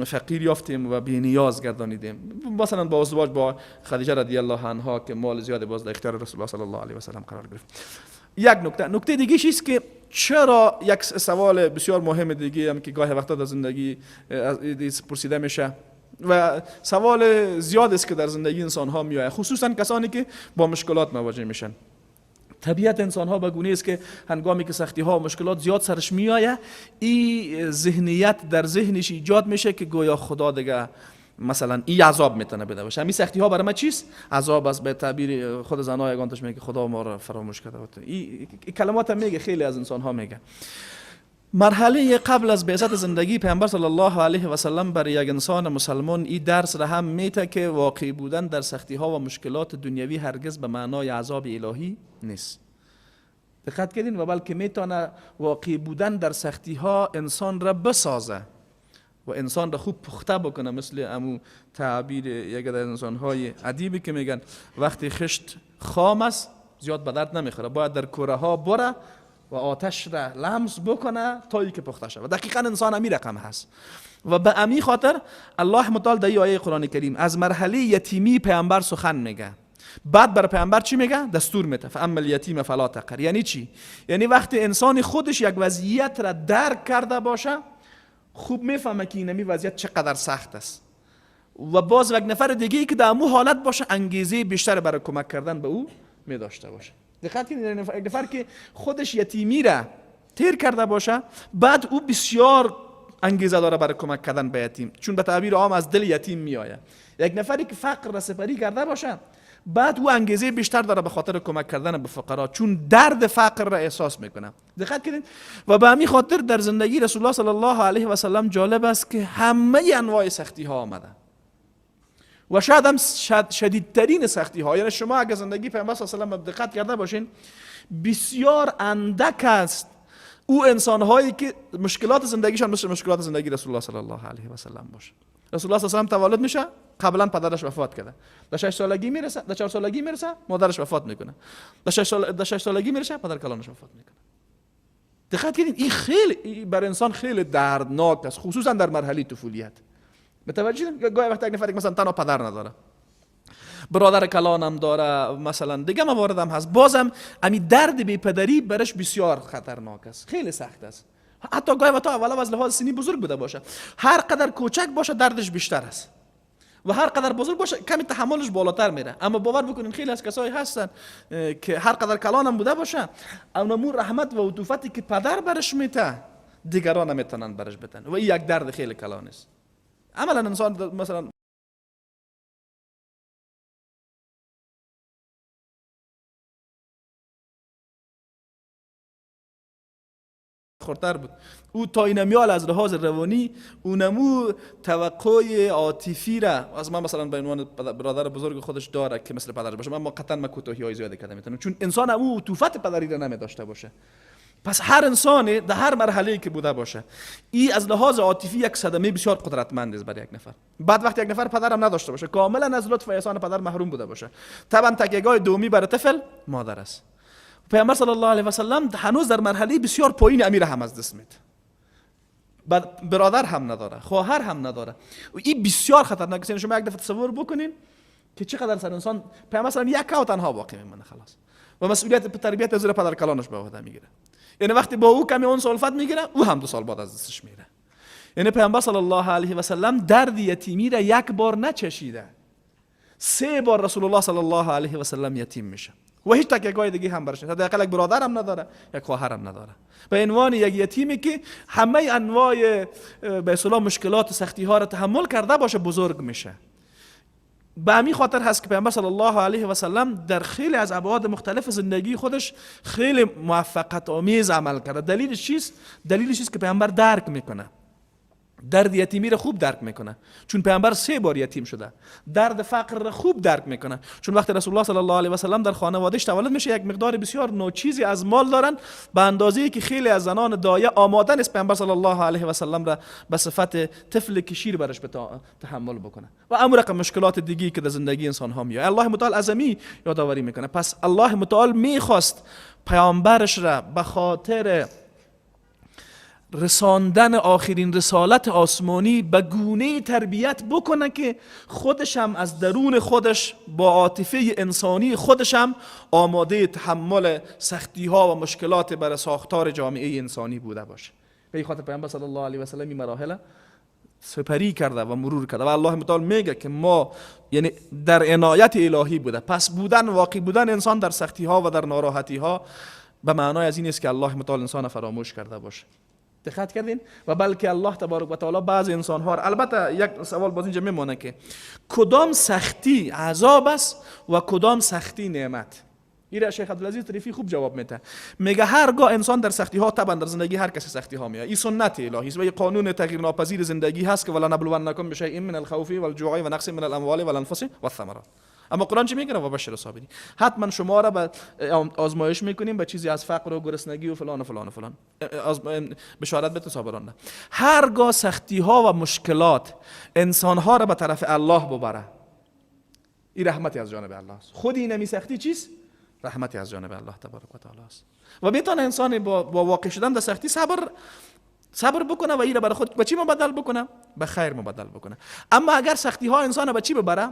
فقیر یافتیم و بی نیاز گردانیدیم، مثلا با ازدواج با خدیجه رضی الله عنها که مال زیاد باز در اختیار رسول الله صلی الله علیه و سلم قرار گرفت. یک نکته دیگه است که چرا، یک سوال بسیار مهم دیگه هم که گاهی وقتا در زندگی پرسیده میشه و سوال زیاد است که در زندگی انسان ها میآید، خصوصا کسانی که با مشکلات مواجه میشن. طبیعت انسان ها به گونه است که هنگامی که سختی ها و مشکلات زیاد سرش میآید، این ذهنیت در ذهنش ایجاد میشه که گویا خدا دیگه مثلا این عذاب میتونه بده باشه. همین سختی ها برای ما چیست؟ عذاب است. به تعبیر خود زنای یگانتش میگه خدا ما را فراموش کرده. این کلمات هم میگه، خیلی از انسان ها میگه. مرحله قبل از بعثت زندگی پیامبر صلی الله علیه و سلم برای یک انسان مسلمان این درس را هم میته که واقع بودن در سختی ها و مشکلات دنیوی هرگز به معنای عذاب الهی نیست. دقت کردین؟ و بلکه میتونه واقع بودن در سختی ها انسان را بسازه و انسان را خوب پخته بکنه. مثل امو تعبیر یک از انسان های ادیبی که میگن وقتی خشت خام است زیاد به درد نمیخوره، باید در کوره ها بره و آتش را لمس بکنه تا ای که پخته شود. دقیقا انسان امی رقم هست و به امی خاطر الله متعال در آیه قرآن کریم از مرحله یتیمی پیامبر سخن میگه. بعد بر پیامبر چی میگه؟ دستور میده، فاما الیتیم فلا تقهر. یعنی چی؟ یعنی وقتی انسان خودش یک وضعیت را درک کرده باشه، خوب میفهمه که اینمی وضعیت چقدر سخت است و باز یک نفر دیگه ای که در امو حالت باشه انگیزه بیشتر برای کمک کردن به او می داشته باشه. دقت کنید، یک نفر که خودش یتیمی را تیر کرده باشه، بعد او بسیار انگیزه داره برای کمک کردن به یتیم، چون به تعبیر عام از دل یتیم می آید. یک نفری که فقر را سپری کرده باشه، بعد او انگیزه بیشتر داره به خاطر کمک کردن به فقرا، چون درد فقر را احساس میکنه. دقت کنید. و به همین خاطر در زندگی رسول الله صلی الله علیه و سلم جالب است که همه انواع سختی ها آمده و شاید هم شدیدترین سختی ها. یعنی شما اگر زندگی پیامبر صلی الله علیه و سلم دقت کرده باشین، بسیار اندک است او انسان هایی که مشکلات زندگیشان مثل مشکلات زندگی رسول الله صلی الله علیه و سلم باشه. رسول الله صلی الله علیه و سلم تولد میشه، قبلا پدرش وفات کرده. در 6 سالگی میرسه، در 4 سالگی میرسه، مادرش وفات میکنه. در 6 سالگی میرسه، پدر کلانش وفات میکنه. دقت کنید، این خیلی برای انسان خیلی دردناک است، خصوصا در مرحله طفولیت. متوجه شدید؟ گاهی وقت یک نفر مثلا تنها پدر نداره، برادر کلانم داره، مثلا دیگه موارد هم هست، بازم امی درد بی پدری برش بسیار خطرناک است، خیلی سخت است. حتی گاهی وقتا اولا از لحاظ سنی بزرگ بوده باشه، هر قدر کوچک باشه دردش بیشتر است و هر قدر بزرگ باشه کمی تحملش بالاتر میره. اما باور بکنین خیلی از کسایی هستن که هر قدر کلانم بوده باشه، اونمو رحمت و عطوفتی که پدر برش میته دیگران نمیتونن برش بدن و این یک درد خیلی کلان است. عملا انسان مثلا خردتر بود، او تا اینمیال از لحاظ روانی اونمو توقع عاطفی را از من مثلا به عنوان برادر بزرگ خودش داره که مثل پدرش باشه، اما قطعا من کوتاهی‌های زیادی کرده میتونم، چون انسان او عطوفت پدری را نمی داشته باشه. پس هر انسانی در هر مرحله‌ای که بوده باشه، ای از لحاظ عاطفی یک صدمه بسیار قدرتمند است برای یک نفر. بعد وقتی یک نفر پدرم نداشته باشه، کاملا از لطف و احسان پدر محروم بوده باشه، طبعا تکیه‌گاه دومی برای طفل مادر است. پیامبر صلی الله علیه و سلم هنوز در مرحله بسیار پایین امیر هم از دست میده، برادر هم نداره، خواهر هم نداره و این بسیار خطرناک است. شما یک دفعه تصور بکنین که چقدر سر انسان پیامبر صلی الله علیه و یک و تنها باقی میمونه خلاص، و مسئولیت تربیت از پدر کلانش به عهده میگیره. یعنی وقتی با او کمی اون سلفت میگیره، او هم 2 سال بعد از دستش میره. یعنی پیامبر صلی الله علیه و سلم درد یتیمی را یک بار نچشیده، 3 بار رسول الله صلی الله علیه و سلم یتیم میشه و هیچ تکیه‌گاه دیگه هم برش نیست، حداقل یک برادر هم نداره، یک خواهر هم نداره. به عنوان یک یتیمی که همه انواع به اصطلاح مشکلات و سختی ها را تحمل کرده باشه بزرگ میشه. به همین خاطر هست که پیامبر صلی الله علیه و سلم در خیلی از ابعاد مختلف زندگی خودش خیلی موفقیت آمیز عمل کرده. دلیلش چیست؟ دلیلش چیست که پیامبر درک میکنه، درد یتیمی را خوب درک میکنه، چون پیامبر 3 بار یتیم شده. درد فقر را خوب درک میکنه، چون وقتی رسول الله صلی الله علیه و سلم در خانوادهش تولد میشه یک مقدار بسیار ناچیزی از مال دارن، به اندازه‌ای که خیلی از زنان دایه آماده نیست پیامبر صلی الله علیه و سلم را به صفت طفل که شیر برش تحمل بکنه و امر رقم مشکلات دیگی که در زندگی انسان ها میاد. الله متعال ازمی یادآوری میکنه. پس الله متعال میخواست پیامبرش را به خاطر رساندن آخرین رسالت آسمانی به گونه تربیت بکنه که خودش هم از درون خودش با عاطفه انسانی خودش هم آماده تحمل سختی ها و مشکلات بر ساختار جامعه انسانی بوده باشه. به خاطر پیامبر صلی الله علیه و سلم این مراحل سپری کرده و مرور کرده و الله متعال میگه که ما یعنی در عنایت الهی بوده. پس بودن، واقع بودن انسان در سختی ها و در ناراحتی ها به معنای از این است که الله متعال انسان فراموش کرده باشه. دقت کردین؟ و بلکه الله تبارک و تعالی بعض انسان ها، البته یک سوال باز اینجا میمونه که کدام سختی عذاب است و کدام سختی نعمت؟ این شیخ عبدالعزیز طریفی خوب جواب میده. میگه هرگاه انسان در سختی ها، طبعا در زندگی هر کسی سختی ها میاد، این سنت الهی است و این قانون تغییر ناپذیر زندگی هست که ولا نبلونکم بشیء من الخوف والجوع و نقص من الاموال والانفس والثمرات. اما قرآن چی میگه؟ و بشر الصابرین. حتما شما را به آزمایش میکنیم به چیزی از فقر و گرسنگی و فلان و فلان و فلان، بشارت به صابران. نه، هرگاه سختی ها و مشکلات انسان ها را به طرف الله ببره، این رحمتی از جانب الله است. خود این سختی چیست؟ رحمتی از جانب الله تبارک و تعالی است. و میتونه انسان با واقع شدن در سختی صبر بکنه و این را برای خود به چی مبدل بکنه؟ به خیر مبدل بکنه. اما اگر سختی ها انسان به چی ببره؟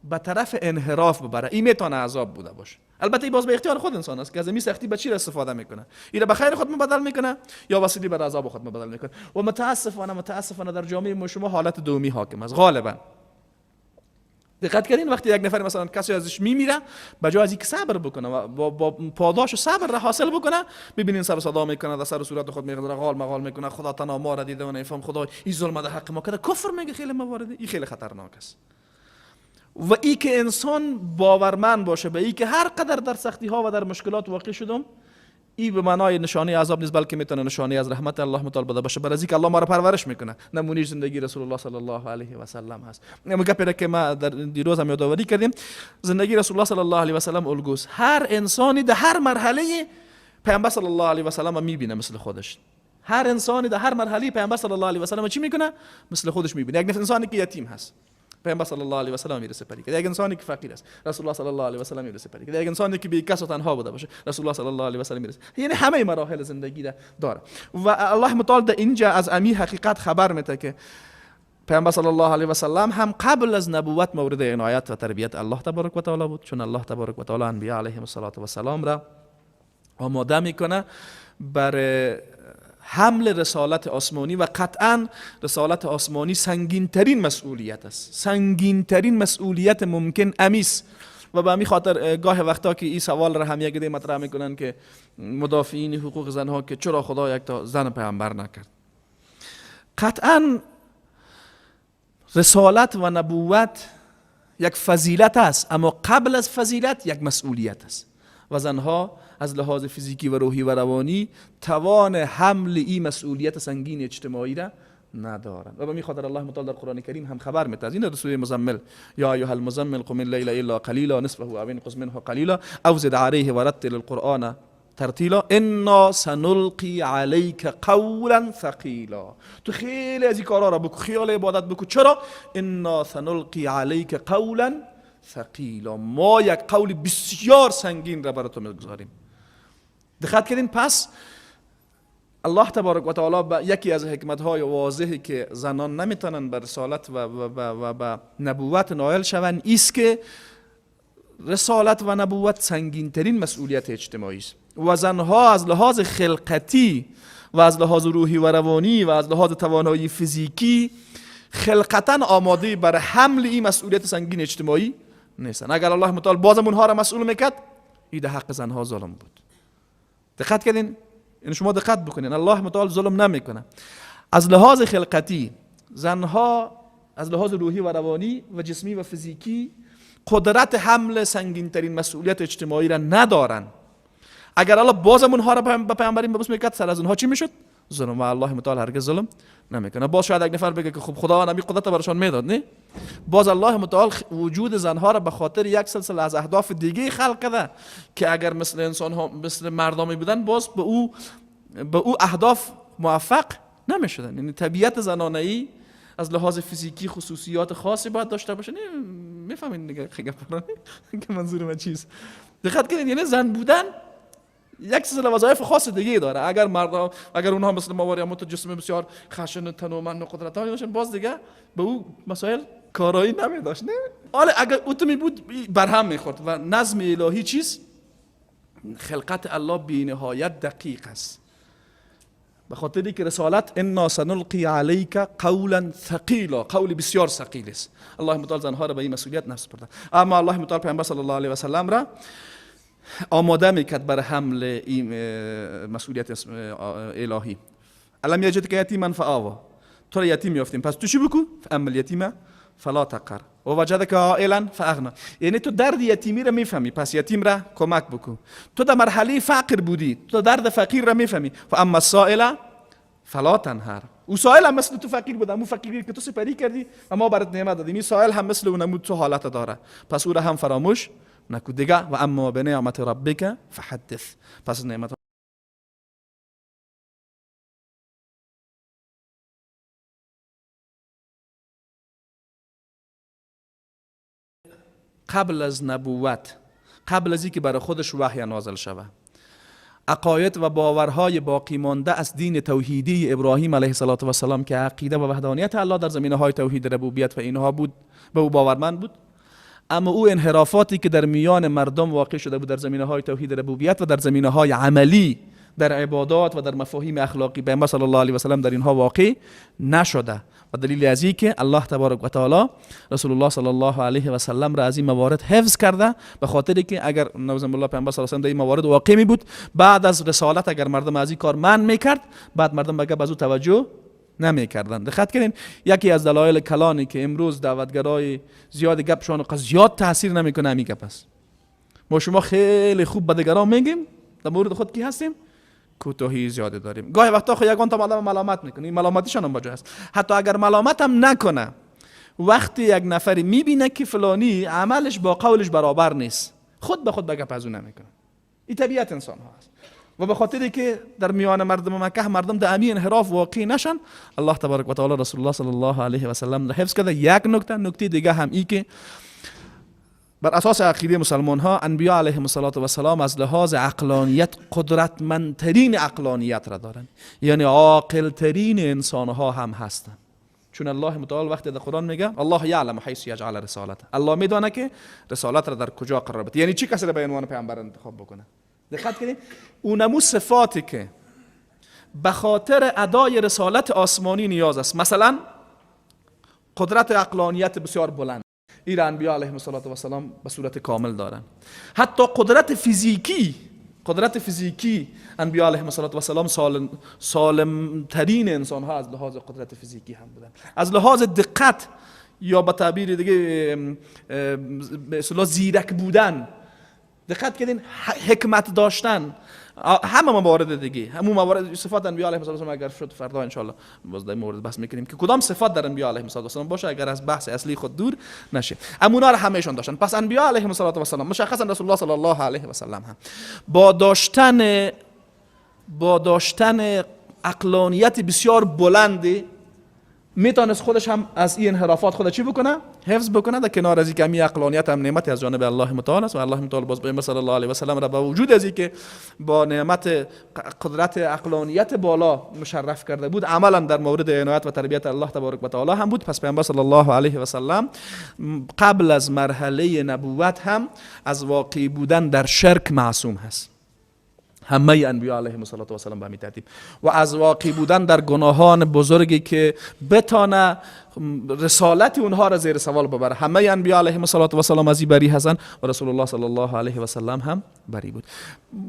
به طرف انحراف ببره، این میتونه عذاب بوده باشه. البته این باز به اختیار خود انسان است که از این سختی به چی استفاده میکنه، این به خیر خود مبدل میکنه یا وسیله بر عذاب خود مبدل میکنه. و متاسفانه در جامعه ما شما حالت دومی حاکم است غالبا. دقت کردین وقتی یک نفر مثلا کسی ازش میمیره، به جای از اینکه صبر بکنه و با پاداش صبر را حاصل بکنه، میبینین سر صدا میکنه، در سر صورت خود میگه، غال مغال میکنه، خدا تنها ما را دیده و نفهم، خدا این ظلم در حق ما کرده، کفر میگه. خیلی موارد این خیلی خطرناک است. و ای که انسان باورمند باشه به ای که هر قدر در سختی ها و در مشکلات واقع شدم، ای به معنای نشانه عذاب نیست، بلکه میتونه نشانه از رحمت الله متعال بوده باشه، برای اینکه الله ما را پرورش میکنه. نمونه زندگی رسول الله صلی الله علیه و سلم هست. میگه پیدا که ما در دیروز هم یادآوری کردیم، زندگی رسول الله صلی الله علیه و سلم الگوست. هر انسانی در هر مرحله پیامبر صلی الله علیه و سلم میبینه مثل خودش. هر انسانی در هر مرحله پیامبر صلی الله علیه و سلم چی میکنه؟ مثل خودش میبینه. یک انسانی که یتیم هست، پیامبر صلی الله علیه و سلم میرسه پری. یک انسانی که فقیر است، رسول الله صلی الله علیه و سلم میرسه پری. یک انسانی که بی کس و تنها بوده باشه، رسول الله صلی الله علیه و سلم میرسه. یعنی همه مراحل زندگی را داره. و الله متعال در اینجا از امی حقیقت خبر میده که پیامبر صلی الله علیه و سلم هم قبل از نبوت مورد عنایت و تربیت الله تبارک و تعالی بود، چون الله تبارک و تعالی انبیا علیهم الصلاة والسلام را آماده میکنه برای حمل رسالت آسمانی. و قطعا رسالت آسمانی سنگین ترین مسئولیت است، سنگین ترین مسئولیت ممکن امیس. و به همین خاطر گاه وقتا که این سوال را هم یک عده مطرح میکنن که مدافعین حقوق زنها که چرا خدا یک تا زن پیامبر نکرد، قطعا رسالت و نبوت یک فضیلت است، اما قبل از فضیلت یک مسئولیت است. و زنها از لحاظ فیزیکی و روحی و روانی توان حمل این مسئولیت سنگین اجتماعی را ندارند. و به می خاطر الله متعال در قرآن کریم هم خبر میده از این در سوره مزمل، یا ایها المزمل قم اللیل الا قلیلا نصفه او انقص منه قلیلا او زد علیه ورتل القرآن ترتیلا انا سنلقی علیک قولا ثقیلا. تو خیلی از این کارا را بکو، خیال عبادت بکو، چرا؟ انا سنلقی علیک قولا ثقیلا، ما یک قول بسیار سنگین را برای تو میگذاریم. دقت کردین؟ پس الله تبارک و تعالی یکی از حکمت‌های واضحی که زنان نمیتونن به رسالت و به نبوت نایل شوند ایست که رسالت و نبوت سنگین‌ترین مسئولیت اجتماعی است و زنها از لحاظ خلقتی و از لحاظ روحی و روانی و از لحاظ توانایی فیزیکی خلقتا آماده بر حمل این مسئولیت سنگین اجتماعی نیستن. اگر الله متعال بازم اونها را مسئول میکرد، این در حق زنها ظلم بود. دقت کردین؟ یعنی شما دقت بکنین، الله متعال ظلم نمیکنه. از لحاظ خلقتی زنها از لحاظ روحی و روانی و جسمی و فیزیکی قدرت حمل سنگینترین مسئولیت اجتماعی را ندارن. اگر الله بازم اونها را به پیامبری مبعوث میکرد، سر از اونها چی میشد؟ ظلم. و الله متعال هرگز ظلم نمیکنه. باز شاید یک نفر بگه که خب خداوند همین قدرت براشان میداد، نه؟ باز الله متعال وجود زنها را به خاطر یک سلسله از اهداف دیگه خلق کرده که اگر مثل انسان ها مثل مردمی بودن باز به او اهداف موفق نمیشدن. یعنی طبیعت زنانه ای از لحاظ فیزیکی خصوصیات خاصی باید داشته باشه. نه میفهمین دیگه که منظور من چیست؟ دقت کنید، یعنی زن بودن یک سلسله وظایف خاص دیگه داره. اگر مردا، اگر اونها مثل ما واری جسم بسیار خشن و تنومند و قدرتمند داشتن، باز دیگه به او مسائل کارایی نمی داشت. نه حالا اگر اوتمی بود برهم میخورد. و نظم الهی چیست؟ خلقت الله بی نهایت دقیق است، به خاطری که رسالت انا سنلقی علیک قولا ثقیلا، قول بسیار ثقیل است. الله متعال زنها را به این مسئولیت نسپرده. اما الله متعال پیامبر صلی الله علیه و سلم را آماده میکرد برای حمل این مسئولیت الهی. الم یجدک یتیما فآوا، تو را یتیم یافتیم، پس تو چی بکن؟ فاما الیتیم فلا تقهر و وجدک عائلا فاغنا. یعنی تو درد یتیمی را میفهمی، پس یتیم را کمک بکن. تو در مرحله فقر بودی، تو درد فقیر را میفهمی، فاما السائل فلا تنهر. او سائل هم مثل تو فقیر بود، امو فقیری که تو سپری کردی و ما برات نعمت دادیم، این سائل هم مثل اونمو تو حالت داره، پس او را هم فراموش نکو دیگه. و اما بنعمت ربک فحدث، پس نعمت قبل از نبوت، قبل از اینکه برای خودش وحی نازل شود، عقاید و باورهای باقی مانده از دین توحیدی ابراهیم علیه السلام که عقیده و وحدانیت الله در زمینه های توحید ربوبیت و اینها بود، به او باورمند بود. اما او انحرافاتی که در میان مردم واقع شده بود در زمینه های توحید ربوبیت و در زمینه های عملی، در عبادات و در مفاهیم اخلاقی پیامبر صلی الله علیه و سلم در اینها واقع نشده. و دلیل از این که الله تبارک و تعالی رسول الله صلی الله علیه و سلم را از این موارد حفظ کرده، به خاطر که اگر نعوذ بالله پیامبر صلی الله علیه و سلم در این موارد واقع می بود، بعد از رسالت اگر مردم از این کار منع میکرد، بعد مردم بگه از او توجه نمیکردن. دقت کنین، یکی از دلایل کلانی که امروز دعوتگرای زیاد گپشان زیاد تاثیر نمیکنه همین گپ است. ما شما خیلی خوب به دیگران میگیم در مورد خود کی هستیم، کوتاهی زیاده داریم. گاهی وقتا خو یگان تا آدم ملامت میکنه، این ملامتیشان هم بجا است. حتی اگر ملامت هم نکنه، وقتی یک نفری میبینه که فلانی عملش با قولش برابر نیست، خود به خود به گپ از او نمیکنه. این طبیعت انسان ها است. و به خاطری که در میان مردم مکه مردم در امی انحراف واقع نشن، الله تبارک و تعالی رسول الله صلی الله علیه و سلم را حفظ کرده. یک نکته دیگه هم ای که بر اساس عقیده مسلمان ها انبیا علیهم السلام از لحاظ عقلانیت قدرتمندترین عقلانیت را دارند، یعنی عاقل ترین انسان ها هم هستند. چون الله متعال وقتی در قرآن میگه الله یعلم حیث یجعل رسالته، الله میدانه که رسالت را در کجا قرار بده، یعنی چی کسی را به عنوان پیامبر انتخاب بکنه. دقت کنید، اونمو صفاتی که به خاطر ادای رسالت آسمانی نیاز است، مثلا قدرت عقلانیت بسیار بلند، این انبیا علیهم السلام به صورت کامل دارن. حتی قدرت فیزیکی انبیا علیهم السلام سالم ترین انسان ها از لحاظ قدرت فیزیکی هم بودن. از لحاظ دقت یا به تعبیر دیگه به اصطلاح زیرک بودن، دقت کردین، حکمت داشتن، همه موارد دیگه، همون موارد صفات انبیا علیهم السلام اگر شد فردا ان شاء الله باز در مورد بحث میکنیم که کدام صفات در انبیا علیهم السلام باشه اگر از بحث اصلی خود دور نشه. اما اونا رو همهشان داشتن. پس انبیا علیهم السلام مشخصا رسول الله صلی الله علیه و سلم هم با داشتن عقلانیت بسیار بلندی میتونست خودش هم از این انحرافات خود چی بکنه؟ حفظ بکنه. در کنار از اینکه می عقلانیت هم نعمت از جانب الله متعال است و الله متعال باز به صلی الله علیه و سلم را با وجود از اینکه با نعمت قدرت عقلانیت بالا مشرف کرده بود، عملا در مورد عنایت و تربیت الله تبارک و تعالی هم بود. پس پیامبر صلی الله علیه و سلم قبل از مرحله نبوت هم از واقع بودن در شرک معصوم هست. همه انبیا علیهم الصلاة والسلام به همین ترتیب. و از واقع بودن در گناهان بزرگی که بتانه رسالت اونها را زیر سوال ببره، همه انبیا علیهم الصلاة والسلام از این بری هستن و رسول الله صلی الله علیه و سلم هم بری بود.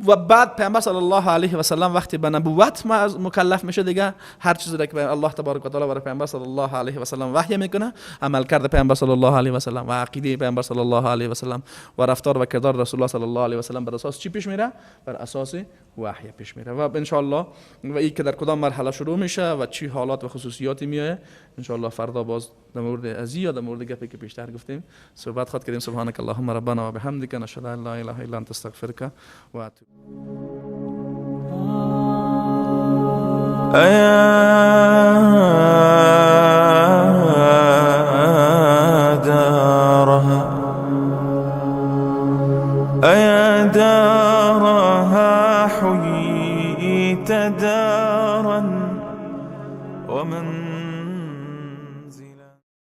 و بعد پیامبر صلی الله علیه و سلم وقتی به نبوت مکلف میشه، دیگه هر چیزی که الله تبارک و تعالی برای پیامبر صلی الله علیه و سلم وحی میکنه، عمل کرده پیامبر صلی الله علیه و سلم و عقیده پیامبر صلی الله علیه و سلم و رفتار و کردار رسول الله صلی الله علیه و سلم بر اساس چی پیش میره؟ بر اساس وحی پیش میره. و ان شاء الله و این که در کدام مرحله شروع میشه و چی حالات و خصوصیاتی میایه، ان شاء الله فردا باز در مورد ازی یا در مورد گپی که پیشتر گفتیم صحبت خواهد کردیم. سبحانك اللهم ربنا و بحمدک، نشهد ان لا اله الا انت، استغفرک و اتوب. أيا دارها حييت دارا ومن